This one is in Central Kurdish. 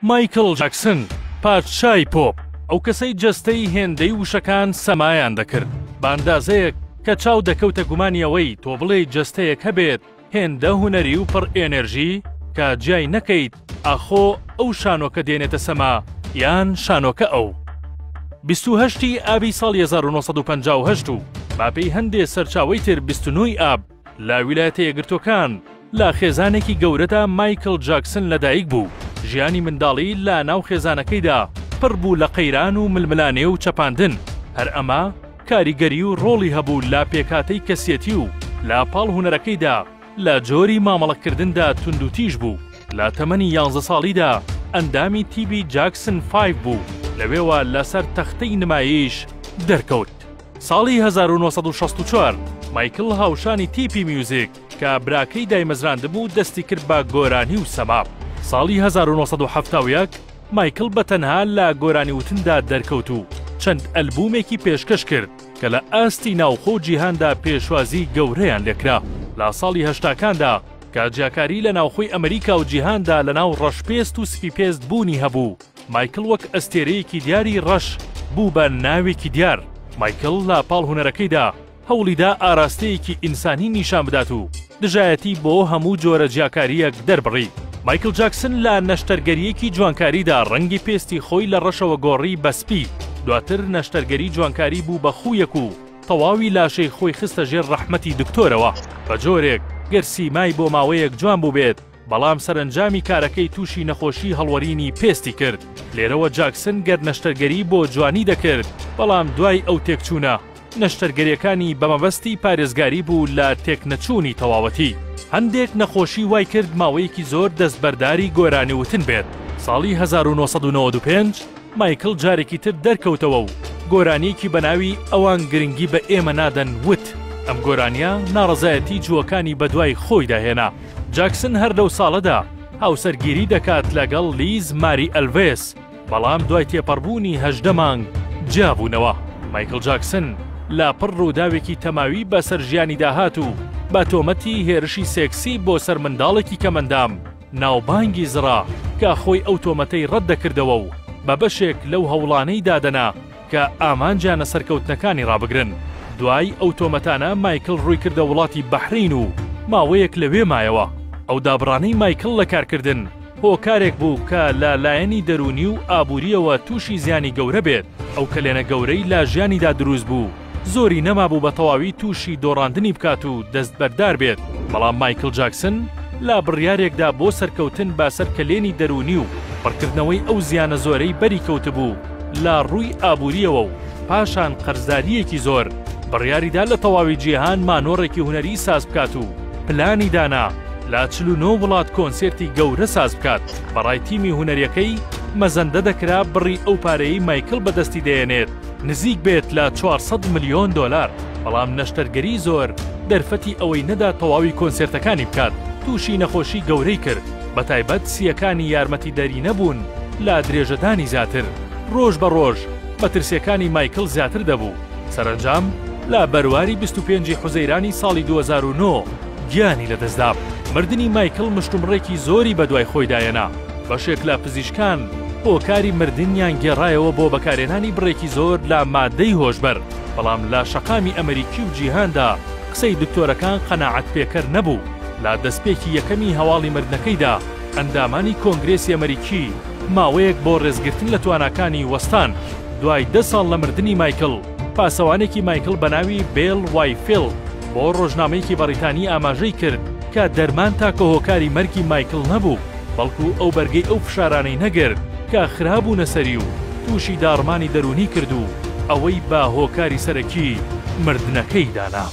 مایکڵ جاکسن، پادشای پۆپ، ئەو کەسەی جەستەی هێندەی وشەکان سەمایان دەکرد، بە ئەندازەیەک کە چاو دەکەوتە گومانی ئەوەی تۆ بڵێی جەستەیەک هەبێت هێندە هونەری و پڕ ئێنێرژی کە جیای نەکەیت ئاخۆ ئەو شانۆکە دێنێتە سەما یان شانۆکە ئەو. 28 ی ئابی ساڵی 1958 و بەپێی هەندێ سەرچاوەی تر 29 ی ئاب لە ویلایەتە یەکگرتووەکان لە خێزانێکی گەورەدا مایکڵ جاکسن لەدایک بوو، ژیانی منداڵی لە ناو خێزانەکەیدا پڕ بوو لە قەیران و ململانێ و چەپاندن، هەر ئەمە کاریگەری و ڕۆڵی هەبوو لە پێکهاتەی کەسیەتی و لە پاڵ هونەرەکەیدا لە جۆری مامەڵەکردندا توندوتیژ بوو. لە تەمەنی یانزە ساڵیدا ئەندامی تیپی جاکسن فایڤ بوو، لەوێوە لەسەر تەختەی نمایش دەرکەوت. ساڵی 1964 مایکڵ هاوشانی تیپی میوزیک کە براکەی دایمەزراندبوو دەستی کرد بە گۆرانی و سەما. ساڵی 1971 مایکڵ بە تەنها لە گۆرانی وتندا دەرکەوت و چەند ئەلبوومێکی پێشکەش کرد کە لە ئاستی ناوخۆ و جیهاندا پێشوازی گەورەیان لێکرا. لە ساڵی هەشتاکاندا کە جیاکاری لە ناوخۆی ئەمریکا و جیهاندا لە ناو ڕەشپێست و سپیپێست بوونی هەبوو، مایکڵ وەک ئەستێرەیەکی دیاری ڕەش بوو بە ناوێکی دیار. مایکڵ لە پاڵ هونەرەکەیدا هەوڵیدا ئاراستەیەکی ئینسانی نیشان بدات و دژایەتی بۆ هەموو جۆرە جیاکارییەک دەربڕی. مایکڵ جاکسن لە نەشتەرگەرییەکی جوانکاریدا ڕەنگی پێستی خۆی لە ڕەشەوە گۆڕی بە سپی، دواتر نەشتەرگەری جوانکاری بوو بە خوویەک و تەواوی لاشەی خۆی خستە ژێر ڕەحمەتی دکتۆرەوە، بە جۆرێک گەر سیمای بۆ ماوەیەک جوان بووبێت، بەڵام سەرەنجامی کارەکەی تووشی نەخۆشی هەڵوەرینی پێستی کرد، لێرەوە جاکسن گەر نەشتەرگەری بۆ جوانی دەکرد، بەڵام دوای ئەو تێکچوونە، نەشتەرگەریەکانی بە مەبەستی پارێزگاری بوو لە تێکنەچوونی تەواوەتی. هەندێک نەخۆشی وای کرد ماوەیەکی زۆر دەستبەرداری گۆرانی وتن بێت، ساڵی 1995 مایکڵ جارێکی تر دەرکەوتەوە و گۆرانییەکی بە ناوی ئەوان گرنگی بە ئێمە نادەن وت، ئەم گۆرانییە ناڕەزایەتی جووەکانی بەدوای خۆیدا هێنا. جاکسن هەر لەو ساڵەدا هاوسەرگیری دەکات لەگەڵ لیز ماری ئەلڤێس، بەڵام دوای تێپەڕبوونی 18 مانگ جیابوونەوە. مایکڵ جاکسن لە پڕ ڕووداوێکی تەماوی بەسەر ژیانیدا هات و بە تۆمەتی هێرشی سێکسی بۆ سەر منداڵێکی کەمئەندام ناوبانگی زڕا کە خۆی ئەو تۆمەتەی ڕەت دەکردەوە و بە بەشێک لەو هەوڵانەی دادەنا کە ئامانجیانە سەرکەوتنەکانی ڕابگرن. دوای ئەو تۆمەتانە مایکڵ ڕووی کردە وڵاتی بەحرەین و ماوەیەک لەوێ مایەوە. ئەو دابڕانەی مایکڵ لە کارکردن هۆکارێک بوو کە لە لایەنی دەروونی و ئابوورییەوە تووشی زیانی گەورە بێت. ئەو کەلێنە گەورەی لە ژیانیدا دروست بوو زۆری نەمابوو بە تەواوی تووشی دۆڕاندنی بکات و دەستبەردار بێت، بەڵام مایکڵ جاکسن لە بڕیارێکدا بۆ سەرکەوتن بە سەر کەلێنی دەروونی و پڕکردنەوەی ئەو زیانە زۆرەی بەری کەوتبوو لە ڕووی ئابوورییەوە و پاشان قەرزدارییەکی زۆر، بڕیاریدا لە تەواوی جیهان مانۆڕێکی هونەری ساز بکات و پلانی دانا لە 49 وڵات کۆنسێرتی گەورە ساز بکات. بە ڕای تیمی هونەرییەکەی مەزەندە دەکرا بڕی ئەو پارەیەی مایکڵ بەدەستی دەیەنێت نزیک بێت لە 400 ملیۆن دۆلار، بەڵام نەشتەرگەری زۆر دەرفەتی ئەوەی نەدا تەواوی کۆنسێرتەکانی بکات، تووشی نەخۆشی گەورەی کرد، بەتایبەت سییەکانی یارمەتیدەری نەبوون لە درێژەدانی زیاتر، ڕۆژ بە ڕۆژ مەترسییەکانی مایکڵ زیاتر دەبوو، سەرەنجام لە بەرواری 25 ی حوزەیرانی ساڵی 2009 گیانی لەدەستدا. مردنی مایکڵ مشتومڕێکی زۆری بەدوای خۆیدا هێنا، بەشێک لە پزیشکان هۆکاری مردنیان گێڕایەوە بۆ بەکارهێنانی بڕێکی زۆر لە مادەی هۆشبەر، بەڵام لە شەقامی ئەمریکی و جیهاندا قسەی دکتۆرەکان قەناعەتپێکەر نەبوو. لە دەستپێکی یەکەمی هەواڵی مردنەکەیدا ئەندامانی کۆنگرێسی ئەمریکی ماوەیەک بۆ ڕێزگرتن لە تواناکانی وەستان. دوای دە ساڵ لە مردنی مایکڵ، پاسەوانێکی مایکڵ بە ناوی بێل وایفیڵد بۆ ڕۆژنامەیەکی بەڕیتانی ئاماژەی کرد کە دەرمان تاکە هۆکاری مەرگی مایکڵ نەبوو، بەڵکو ئەو بەرگەی ئەو فشارانەی نەگرت کە خرابوونە سەری و تووشی داڕمانی دەروونی کرد و ئەوەی بە هۆکاری سەرەکی مردنەکەی دانا.